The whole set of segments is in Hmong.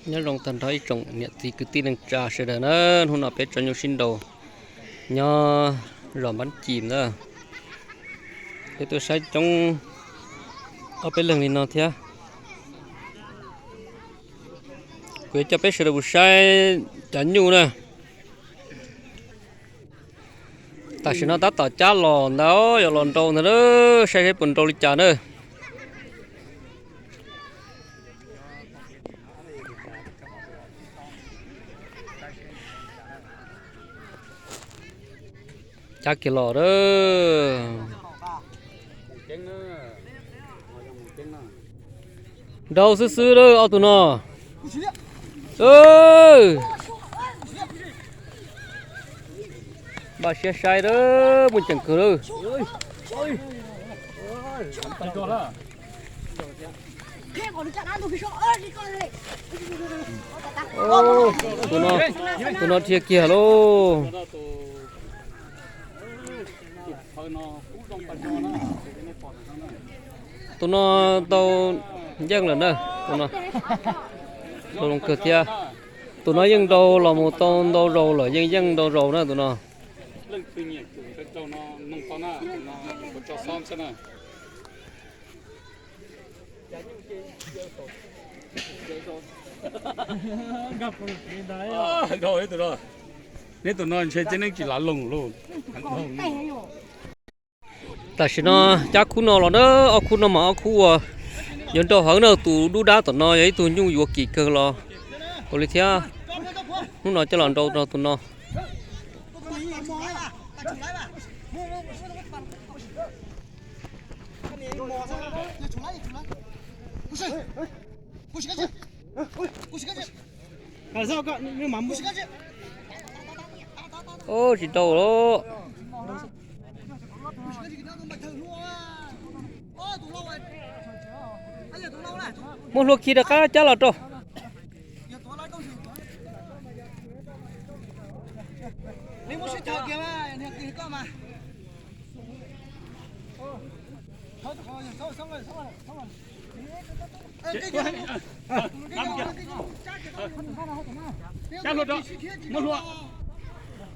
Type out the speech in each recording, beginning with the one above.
Nyob zoo tag nrho ib tsoom niam txiv kwv tij neej tsa sawv daws na, hnub no peb tso nyuj sib nraus nyob zos Npab Cim ntawd. Peb tuaj saib coob ob peb leeg li no thiab. Kuv yuav coj peb sawv daws mus saib cov nyuj na. Tam sim no tab tom cab los ntawd, yuav los nrau ntawd, saib seb puas nrau li cas na. Cab kiag los a. Nrau xwb xwb lawm ob tug no. Npaj siab saib lawm, muaj ceem kawg lawm. Tus no dhia kiag lauj. Tus no tau yeej lawm na, tus no zoo kawg thiab. Tus no yeej nrau los mus tau ntau zaus lawm, yeej yeej ntau zaus na tus no. Neb tus no ntshe tib neeg tsis lav loog lauj. Tam sim no cab khub no los na, ob khub no mas ob khub uas yuav nrau hawv na, tus dub dab tom no yog ib tug nyuj yuav kim kawg los ua li thiab. Hnub no coj los nrau rau tus no. Tsis nrau lawm. Muab hlua khi rov qab cab los rau.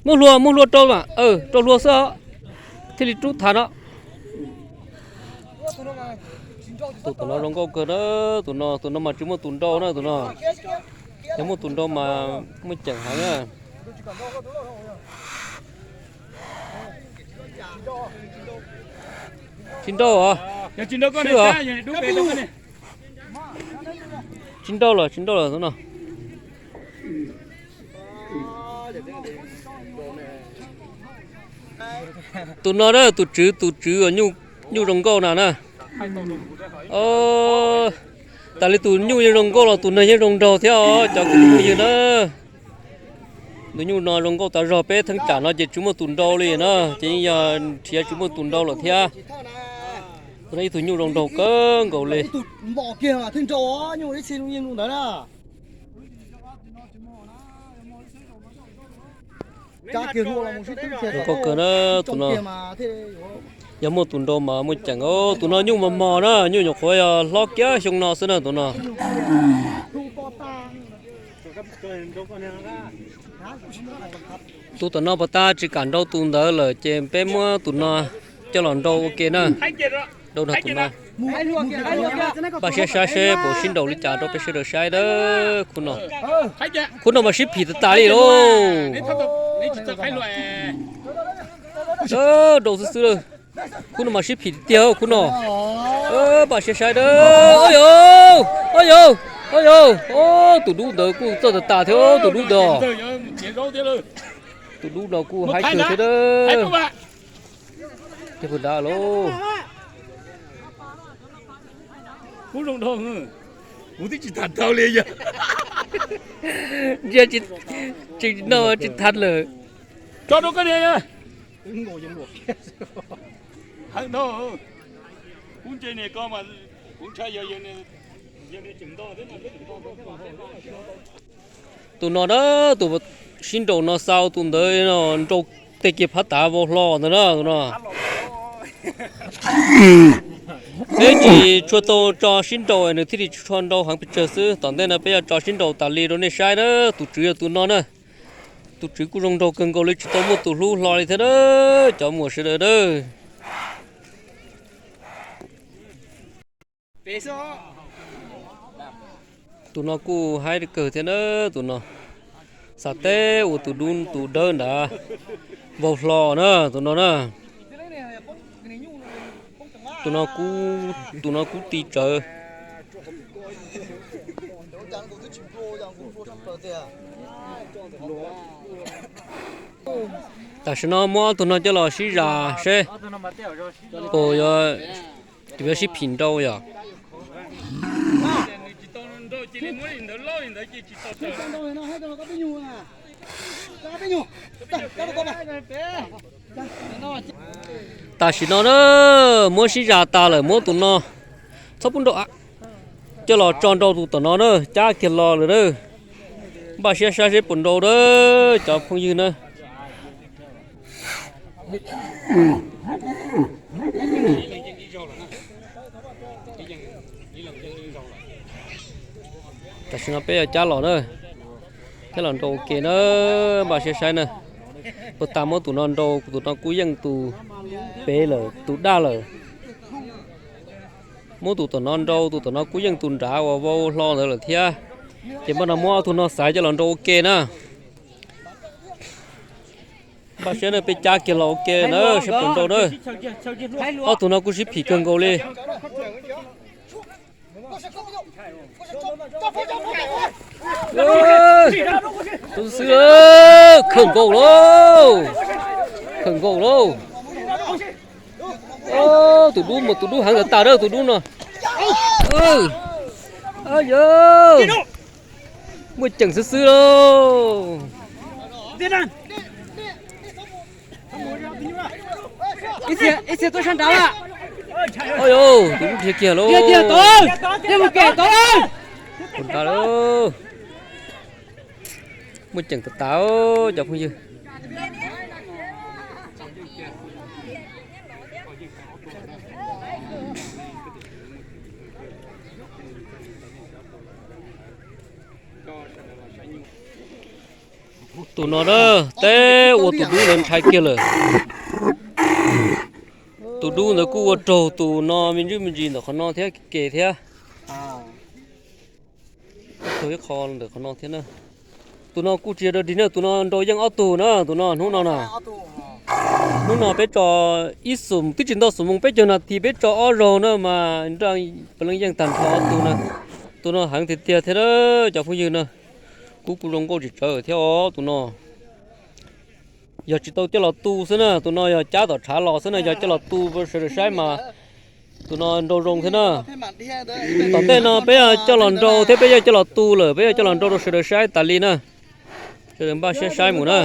Muab hlua, muab hlua rau mas, rau hlua xwb os, thiaj li rub thav no. Tus tom no zoo nkauj kawg na, tus no, tus no mas tsis muaj tus nrau na tus no. Yog muaj tus nrau mas muaj ceem heev na. Tsis nrau os. Tsis nrau los, tsis nrau los tus no. Tus no na, tus tswv, tus tswv uas nyuj zoo nkauj na na. Tas li tus nyuj yeej zoo nkauj los tus no yeej zoo nraug thiab os cov kwv tij phooj ywg na. Tus nyuj no zoo nkauj tas zog, peb theeb tsam no ces tsis muaj tus nrau li na, ces yeej yog nrhiav tsis muaj tus nrau lawm thiab. Tus no ib tug nyuj zoo nraug kawg nkaus li. Zoo nkauj kawg na tus no. Yog muaj tus nrau mas muaj ceem os, tus no nyuj mos mos na, nyuj nyuam qhuav yog hlob kiag xyoo no xwb na tus no. Tus tom no puas tas tsis kam nrau tus ntawd lawm ces peb muab tus no coj los nrau ua ke na. Nrau nrog tus no. Npaj siab saib seb puas sib nraus li cas rau peb sawv daws saib dab khub no. Khub no mas sib phim tas tas li lauj. Nrau xwb xwb lawm. Khub no mas sib phim tiag tiag khub no. Npaj siab saib dab. Oj yau, oj yau, oj yau, tus dub ntawd kuj txawj tas tas thiab tus dub ntawd. Tus dub no kuj haib kawg thiab dab. Tiag pw dab lauj. Kuv zoo nraug, kuv twb tsis tham tau li yog. Ntsia tsis, tsis no tsis tham lawm. Tso rau koj niam. Heev dhau. Kuv ntse niam ko mas kuv ntshai yog yog niam tseem nto thiab no. Tus no na, tus sib nraus no xa tus ntawd no nrau tej kiag phab tav vau hlo ntawd na tus no. Peb tsis tshua tau tso sib nraus nws thiaj li tsis tshua nrau heev pes tsawg xwb. Tom ntej no peb yuav tso sib nraus tas li rau nej saib na. Tus tswv yog tus no na. Tus tswv kuj zoo nraug kawg nkaus li, tsis tau muaj tus hlub hlo li thiab na, cov muam sawv daws na. Tus no kuj haib kawg thiab na, tus no. Xav teb ua tus dub tus dawb nrad vau hlo na, tus no na. Tus no, tus no kuj ti tsawv. Tam sim no muab ob tug no coj los sib zam seb puas yuav, yuav sib phim nrau yom. Tam sim no na, muab sib zam tas lawm, muab tus no, txhob pub nrau, coj los tso nrau tus tom no na, cab kiag los lawm na. Npaj siab saib seb puas nrau na, cov phooj ywg na. Tam sim no peb yuav cab los na, cab los nrau ua ke na, npaj siab saib na. Puag ta muab tus no nrau, tus no kuj yeej tus pem lawm, tus daj lawm. Muab tus tom no nrau, tus tom no kuj yeej tus nrad uas vau hlo ntawd lawm thiab. Ces npaj no muab ob tug no xaiv coj los nrau ua ke na. Npaj siab na, peb cab kiag los ua ke na, seb puas nrau na. Ob tug no kuj sib phim kawg nkaus li. Tus xwb, khawm nkaus lauj, khawm nkaus lauj. Tus dub mas tus dub heev tas tas na, tus dub no. Yog muaj ceem xwb xwb lauj. Ib txhia tuaj sab nrad lawm. Tus dub dhia kiag lauj. Tus nrad lauj. Muaj ceem tas tas cov phooj ywg. Tus no na, teb ua tus dub ntawd ntshai kiag lawm. Tus dub ntawd kuj ua raug tus no me ntsis me ntsis ntawm qhov no thiab ke thiab. Raug ib qho ntawm qhov no thiab na. Tus no kuj tsis yog dog dig na, tus no nrau yeej ob tug na, tus no hnub no na. Hnub no peb tso ib xum, twb tsis ntau xum moos, peb caug nas this peb tso ob zaug na mas nrau puav leej yeej tag nrho ob tug na. Tus no heev tiag tiag thiab na cov phooj ywg na. Kuj kuj zoo nkauj tsis tsawg thiab os tus no. Yog tsis tau coj los tu xwb na, tus no yog cab tom tshav los xwb na, yog coj los tu sawv daws saib mas tus no nrau zoo thiab na. Tom ntej no peb yog coj los nrau thiab peb yog coj los tu lawm, peb yog coj los nrau rau sawv daws saib tas li na. Sawv daws npaj siab saib mus na.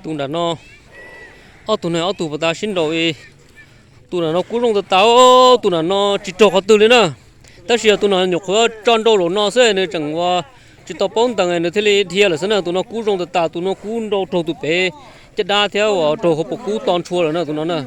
Tus nram no, ob tug no ob tug puas tas sib nraus. Tus nram no kub zoo tas tas, tus nram no tsis raug qhov twg li na. Tab sis yog tus no nyuam qhuav tso nrau zaum no xwb nws tseem ua tsis tau paub ntees nws thiaj li dhia lawm xwb na. Tus no kub zoo tas tas, tus no kub nrau raug tus pem caj dab thiab uas raug hauv paus kub to ntshua lawm na tus no na.